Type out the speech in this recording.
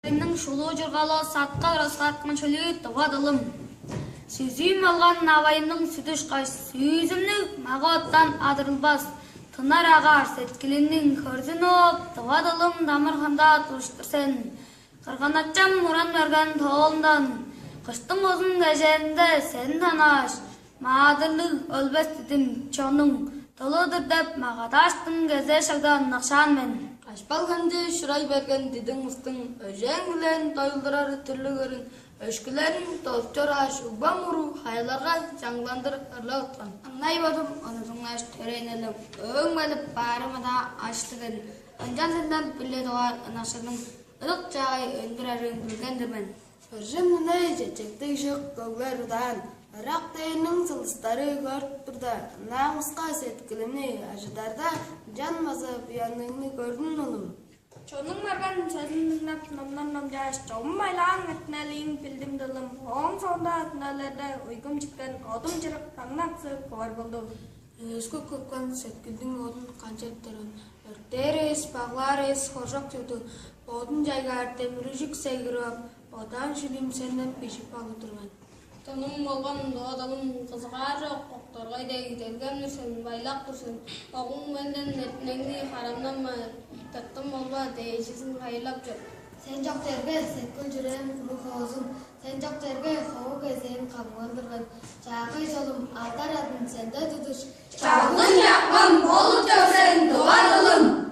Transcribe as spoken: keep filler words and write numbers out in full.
Авайның шулуу чургалы саткан ырыскаткан шөлү дывадылым. Сүзүүм алган авайның сүдүш каш сүүзүмнүг мага оттан адырылбас, тынар агаар сеткилимниң хөрзүн ооп, дывадылым дамыр хандаа туруштур сен. Кырган-ачам уран берген тоолундан кыштың узун кежээзинде сени танааш, маадырлыг өлбес дидим чонуң дылы-дыр деп магадааштың кезээ шагда ынакшаан мен. Кашпал ханчы шурай берген дидиң мустуң өжээң-билен доюлдурар түрлүгүрүн өшкүлерин долуп чорааш, угбам уру хаяларга чаңландыр ырлап ыткан. Аңнай бодум ону дыңнааш төрээнелим өөң белип баарымыда аштыгын ынчан сенден биле дугаар ынакшының ыдык чаагай өндүр арыын билген-дир мен. Ыржым нынай чечектиг шык көглер удаан, ырак дээрниң сылдыстары көрүп турда, ынаагыска сеткилимни ажыдарда, ынчан база буянныгны көрдүм улум. Чонуң барган сөзүн дыңнап, номнан номчааш, чогум айлаан эртинелиин билдим дылым. Ооң соонда эртинелерде уйгум читкен одум чырык даңнаксы кывар болду. Өскү кыпкан сеткилдиң одун канчаптаран, өртээр эвес, баглаар эвес хоржок чорду, бодун чайгаар демирижик сегирип ап, одаан шилим сенден бижип алып турган. Тыным болган доо дылым кызыгаар чок, окторгай дег делгем-дир сен, байлак тур сен. Огуң менден эртинеңни харамнанма, тыртым болба, дээжизин хайырлап чор. Сен чок черге сеткил чүрээм куру хоозун, сен чок черге хову кезээм камган турган. Чаагай чолум алдар адын сенде тудуш. Чагын чаккан болуп чор сен, дувар дылым.